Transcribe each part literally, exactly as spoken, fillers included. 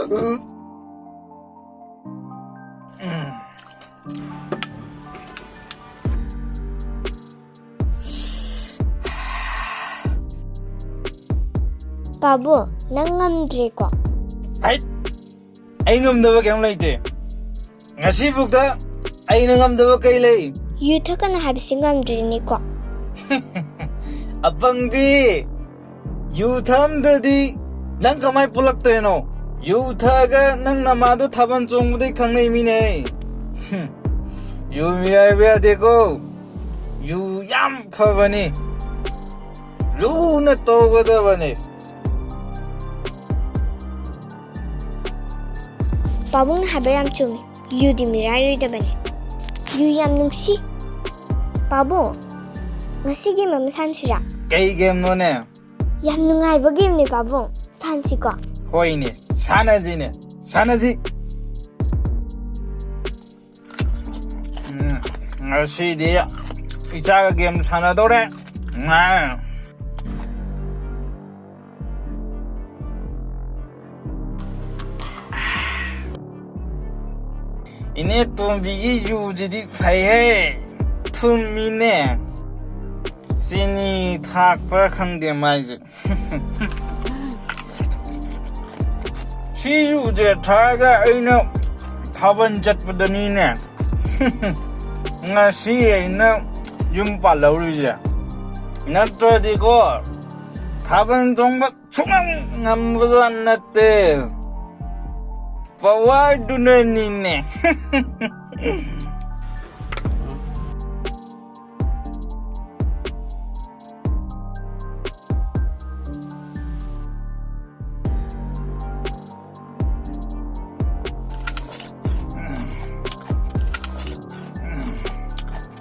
ꯄꯥꯕꯨꯡ, ꯅꯪ ꯉꯝꯗ꯭ꯔꯦꯀꯣ? ꯑꯩ ꯑꯩ ꯉꯝꯗꯕ ꯀꯩꯝ ꯂꯩꯇꯦ꯫ ꯉꯁꯤꯐꯥꯎꯗ ꯑꯩꯅ ꯉꯝꯗꯕ ꯀꯩ ꯂꯩ? ꯌꯨ ꯊꯛꯀꯅꯨ ꯍꯥꯏꯕꯁꯤ ꯉꯝꯗ꯭ꯔꯤꯅꯤꯀꯣ? ꯑꯄꯪꯕꯤ, ꯌꯨ ꯊꯛꯑꯝꯗ꯭ꯔꯗꯤ ꯅꯪ ꯀꯃꯥꯏ ꯄꯨꯜꯂꯛꯇꯣꯏꯅꯣ? ꯌꯨ ꯊꯛꯑꯒ ꯅꯪ ꯅꯃꯥꯗꯣ ꯊꯥꯕꯜ ꯆꯣꯡꯕꯗꯩ ꯈꯪꯅꯩ ꯃꯤꯅꯦ꯫ ꯍꯨꯝ, ꯌꯨ ꯃꯤꯔꯥꯏꯕ ꯌꯥꯗꯦꯀꯣ꯫ ꯌꯨ ꯌꯥꯝ ꯐꯕꯅꯤ꯫ ꯂꯨꯅ ꯇꯧꯒꯗꯕꯅꯤ꯫ ꯄꯥꯕꯨꯡꯅ ꯍꯥꯏꯕ ꯌꯥꯝ ꯆꯨꯝꯃꯤ꯫ ꯌꯨꯗꯤ ꯃꯤꯔꯥꯏꯔꯣꯏꯗꯕꯅꯤ꯫ ꯌꯨ ꯌꯥꯝ ꯅꯨꯡꯁꯤ꯫ ꯄꯥꯕꯨꯡ, ꯉꯁꯤ ꯒꯦꯝ ꯑꯃ ꯁꯥꯟꯁꯤꯔꯥ? ꯀꯩ ꯒꯦꯝꯅꯣꯅꯦ? ꯌꯥꯝ ꯅꯨꯡꯉꯥꯏꯕ ꯒꯦꯝꯅꯦ ꯄꯥꯕꯨꯡ, ꯁꯥꯟꯁꯤꯀꯣ? ꯍꯣꯏꯅꯦ, ꯁꯥꯟꯅꯁꯤꯅꯦ, ꯁꯥꯟꯅꯁꯤ꯫ ꯎꯝ, ꯉꯁꯤꯗꯤ ꯏꯆꯥꯒ ꯒꯦꯝ ꯁꯥꯟꯅꯗꯧꯔꯦ꯫ ꯉꯥ꯫ ꯏꯅꯦ ꯇꯣꯝꯕꯤꯒꯤ ꯌꯨꯁꯤꯗꯤ ꯐꯩꯍꯦ, ꯊꯨꯝꯃꯤꯅꯦ꯫ ꯆꯤꯅꯤ ꯊꯥꯛꯄ꯭ꯔꯥ ꯈꯪꯗꯦ ꯃꯥꯏꯁꯦ꯫ ꯁꯤ ꯌꯨꯁꯦ ꯊꯛꯑꯒ ꯑꯩꯅ ꯊꯥꯕꯜ ꯆꯠꯄꯗꯅꯤꯅꯦ ꯉꯁꯤ ꯑꯩꯅ ꯌꯨꯝ ꯄꯥꯜꯍꯧꯔꯤꯁꯦ꯫ ꯅꯠꯇ꯭ꯔꯗꯤꯀꯣ, ꯊꯥꯕꯜ ꯆꯣꯡꯕ ꯁꯨꯡꯉꯝ ꯉꯝꯕꯖꯥꯠ ꯅꯠꯇꯦ꯫ ꯄꯋꯥꯔꯗꯨꯅꯅꯤꯅꯦ꯫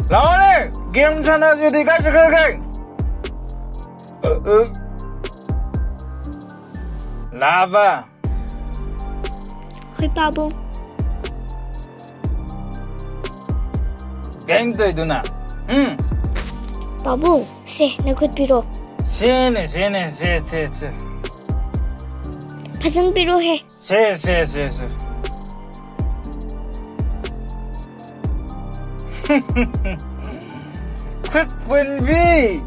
ꯂꯥꯛꯑꯣꯅꯦ, ꯒꯦꯝ ꯁꯥꯟꯅꯁꯤꯗꯤ꯫ ꯀꯥꯏ ꯆꯠꯈ꯭ꯔꯒꯦ? ꯂꯥꯕ꯫ ꯍꯣꯏ ꯄꯥꯕꯨꯡ꯫ ꯀꯩꯝ ꯇꯧꯗꯨꯅ? ꯎꯝ? ꯄꯥꯕꯨꯡ, ꯁꯦ, ꯅꯈꯨꯠ ꯄꯤꯔꯣ꯫ ꯁꯦꯅꯦ, ꯁꯦꯅꯦ, ꯁꯦ, ꯁꯦ, ꯁꯦ꯫ ꯐꯖꯅ ꯄꯤꯔꯛꯑꯣꯍꯦ꯫ ꯁꯦ, ꯁꯦ, ꯁꯦ, ꯁꯦ꯫ ꯈꯨꯠ ꯄꯨꯟꯕꯤ꯫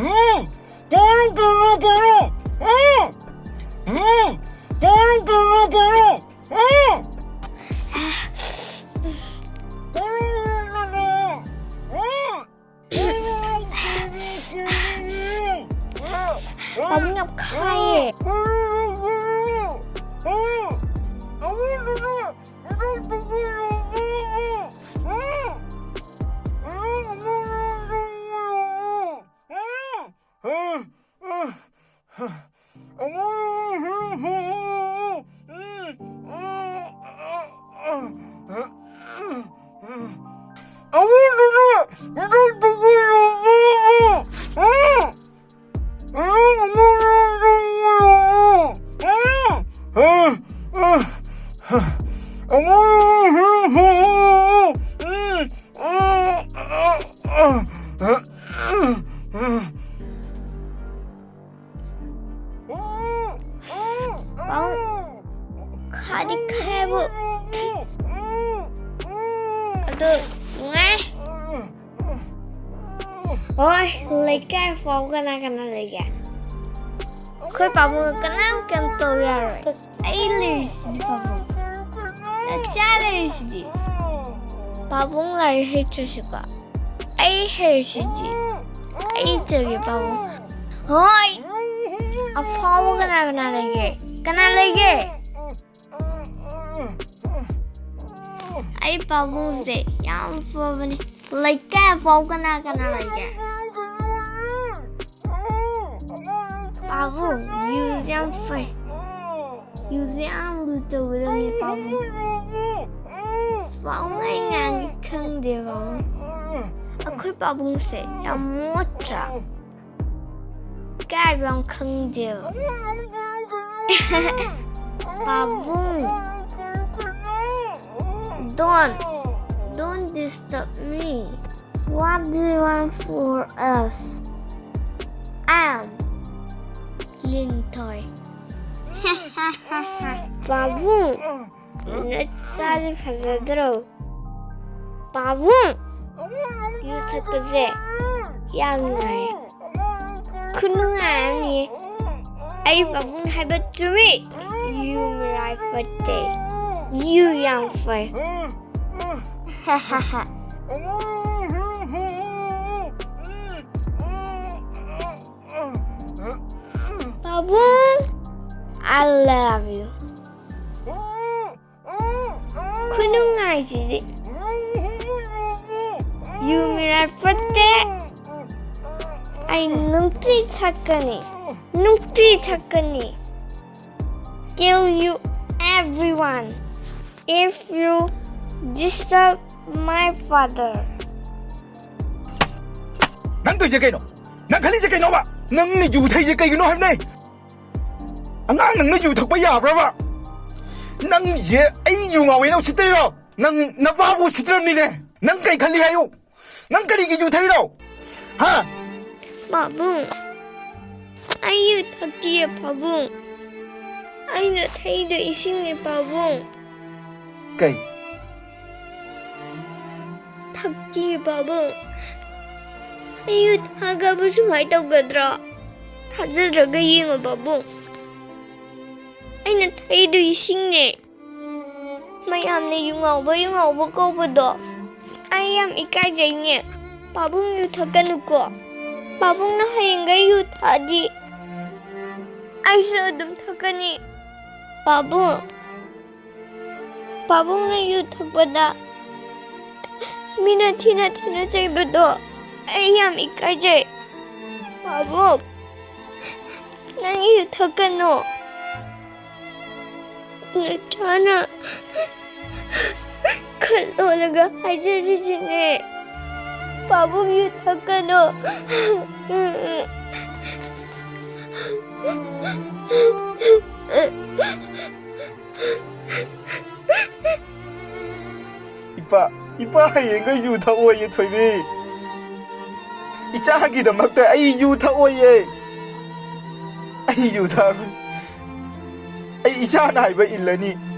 ꯎꯝ! ꯀꯩꯅꯣ, ꯀꯩꯅꯣ, ꯀꯩꯅꯣ? ꯎꯝ! ꯎꯝ! ꯀꯩꯅꯣ, ꯀꯩꯅꯣ, ꯀꯩꯅꯣ? ꯎꯝ! ꯀꯩꯅꯣ, ꯀꯩꯅꯣ? ꯎꯝ! ꯄꯥꯕꯨꯡ ꯌꯥꯝ ꯈꯥꯏꯌꯦ꯫ ꯑꯗꯨ ꯅꯨꯡꯉꯥꯏ꯫ ꯍꯣꯏ, ꯂꯩꯀꯥꯏ ꯐꯥꯎ ꯀꯅꯥ ꯀꯅꯥ ꯂꯩꯒꯦ? ꯑꯩꯈꯣꯏ ꯄꯥꯕꯨꯡ ꯀꯅꯥꯝ ꯀꯩꯝ ꯇꯧ ꯌꯥꯔꯣꯏ꯫ ꯑꯩ ꯂꯩꯔꯤꯁꯤꯗꯤ ꯄꯥꯕꯨꯡ꯫ ꯅꯆꯥ ꯂꯩꯔꯤꯁꯤꯗꯤ꯫ ꯄꯥꯕꯨꯡ ꯂꯥꯏꯔꯤꯛ ꯍꯩꯇ꯭ꯔꯁꯨꯀꯣ, ꯑꯩ ꯍꯩꯔꯤꯁꯤꯗꯤ꯫ ꯑꯩ ꯆꯠꯂꯦ ꯄꯥꯕꯨꯡ꯫ ꯍꯣꯏ! ꯑꯐꯥꯎꯕ ꯀꯅꯥ ꯀꯅꯥ ꯂꯩꯒꯦ? ꯀꯅꯥ ꯂꯩꯒꯦ? ꯑꯩ ꯄꯥꯕꯨꯡꯁꯦ ꯌꯥꯝ ꯐꯕꯅꯤ꯫ ꯂꯩꯀꯥꯏ ꯑꯐꯥꯎ ꯀꯅꯥ ꯀꯅꯥ ꯂꯩꯒꯦ? ꯄꯥꯕꯨꯡ, ꯌꯨꯁꯦ ꯌꯥꯝ ꯐꯩ꯫ ꯌꯨꯁꯦ ꯌꯥꯝ ꯂꯨ ꯇꯧꯒꯗꯕꯅꯤ ꯄꯥꯕꯨꯡ꯫ ꯄꯥꯕꯨꯡ, ꯑꯩ ꯉꯥꯡꯒꯦ ꯈꯪꯗꯦ ꯄꯥꯕꯨꯡ꯫ ꯑꯩꯈꯣꯏ ꯄꯥꯕꯨꯡꯁꯦ ꯌꯥꯝ ꯃꯣꯠꯇ꯭ꯔꯥ? ꯏꯀꯥꯏꯕ ꯌꯥꯝ ꯈꯪꯗꯦꯕ꯫ ꯄꯥꯕꯨꯡ, don't, don't disturb me. What do you want for us? I am ꯂꯤꯟꯊꯣꯏ꯫ ꯄꯥꯕꯨꯡ, ꯅꯆꯥꯗꯤ ꯐꯖꯗ꯭ꯔꯣ? ꯄꯥꯕꯨꯡ, ꯌꯨ ꯊꯛꯄꯁꯦ ꯌꯥꯝ ꯅꯨꯡꯉꯥꯏ꯫ ꯈꯨꯅꯨꯡꯉꯥꯏ ꯑꯃꯅꯤ꯫ ꯑꯩ ꯄꯥꯕꯨꯡ ꯍꯥꯏꯕ ꯆꯨꯝꯃꯤ꯫ ꯌꯨ ꯃꯔꯥꯏ ꯐꯠꯇꯦ꯫ ꯌꯨ ꯌꯥꯝ ꯐꯩ꯫ ꯄꯥꯕꯨꯡ, I love you꯫ ꯈꯨꯅꯨꯡꯉꯥꯏꯁꯤꯗꯤ꯫ ꯌꯨ ꯃꯔꯥꯏ ꯐꯠꯇꯦ꯫ ꯑꯩ ꯅꯨꯡꯇꯤ ꯊꯛꯀꯅꯤ꯫ ꯅꯨꯡꯇꯤ ꯊꯛꯀꯅꯤ꯫ Kill you everyone if you disturb my father. ꯅꯪ ꯇꯧꯏꯁꯦ ꯀꯩꯅꯣ? ꯅꯪ ꯈꯜꯂꯤꯁꯦ ꯀꯩꯅꯣꯕ? ꯅꯪꯅ ꯌꯨ ꯊꯛꯏꯁꯦ ꯀꯩꯒꯤꯅꯣ ꯍꯥꯏꯕꯅꯦ? ꯑꯉꯥꯡ ꯅꯪꯅ ꯌꯨ ꯊꯛꯄ ꯌꯥꯕ꯭ꯔꯕ? ꯅꯪꯁꯦ ꯑꯩ ꯌꯨ ꯉꯥꯎꯋꯦꯅ ꯎꯁꯤꯠꯇꯔꯤꯔꯣ? ꯅꯪ ꯅꯄꯥꯕꯨ ꯎꯁꯤꯠꯇ꯭ꯔꯕꯅꯤꯅꯦ꯫ ꯅꯪ ꯀꯩ ꯈꯜꯂꯤ ꯍꯥꯏꯌꯨ? ꯅꯪ ꯀꯔꯤꯒꯤ ꯌꯨ ꯊꯛꯏꯔꯣ? ꯍꯥ? ꯄꯥꯕꯨꯡ, ꯑꯩ ꯌꯨ ꯊꯛꯇꯤꯌꯦ ꯄꯥꯕꯨꯡ꯫ ꯑꯩꯅ ꯊꯛꯏꯗꯣ ꯏꯁꯤꯡꯅꯦ ꯄꯥꯕꯨꯡ꯫ ꯀꯩ? ꯊꯛꯇꯦ ꯄꯥꯕꯨꯡ꯫ ꯑꯩ ꯌꯨ ꯊꯛꯑꯒꯕꯨ ꯁꯨꯃꯥꯏꯅ ꯇꯧꯒꯗ꯭ꯔꯣ? ꯊꯥꯖꯗ꯭ꯔꯒ ꯌꯦꯡꯉꯣ ꯄꯥꯕꯨꯡ꯫ ꯑꯩꯅ ꯊꯛꯏꯗꯨ ꯏꯁꯤꯡꯅꯦ꯫ ꯃꯌꯥꯝꯅ ꯌꯨ ꯉꯥꯎꯕ, ꯌꯨ ꯉꯥꯎꯕ ꯀꯧꯕꯗꯣ ꯑꯩ ꯌꯥꯝ ꯏꯀꯥꯏꯖꯩꯅꯦ꯫ ꯄꯥꯕꯨꯡ ꯌꯨ ꯊꯛꯀꯅꯨꯀꯣ꯫ ꯄꯥꯕꯨꯡꯅ ꯍꯌꯦꯡꯈꯩ ꯌꯨ ꯊꯛꯑꯗꯤ ꯑꯩꯁꯨ ꯑꯗꯨꯝ ꯊꯛꯀꯅꯤ꯫ ꯄꯥꯕꯨꯡ, ꯄꯥꯕꯨꯡꯅ ꯌꯨ ꯊꯛꯄꯗ ꯃꯤꯅ ꯊꯤꯅ ꯊꯤꯅ ꯆꯩꯕꯗꯣ ꯑꯩ ꯌꯥꯝ ꯏꯀꯥꯏꯖꯩ꯫ ꯄꯥꯕꯨꯡ, ꯅꯪ ꯌꯨ ꯊꯛꯀꯅꯨ꯫ ꯅꯆꯥꯅ ꯈꯜꯂꯣꯜꯂꯒ ꯍꯥꯏꯖꯔꯤꯁꯤꯅꯦ꯫ ꯄꯥꯕꯨꯡ ꯌꯨ ꯊꯛꯀꯅꯨ꯫ ꯏꯄꯥ, ꯏꯄꯥ ꯍꯌꯦꯡꯒ ꯌꯨ ꯊꯛꯑꯣꯏꯌꯦ ꯊꯣꯏꯕꯤ꯫ ꯏꯆꯥꯒꯤꯗꯃꯛꯇ ꯑꯩ ꯌꯨ ꯊꯛꯑꯣꯏꯌꯦ꯫ ꯑꯩ ꯌꯨ ꯊꯛꯑꯔꯣꯏ꯫ ꯑꯩ ꯏꯆꯥꯅ ꯍꯥꯏꯕ ꯏꯜꯂꯅꯤ꯫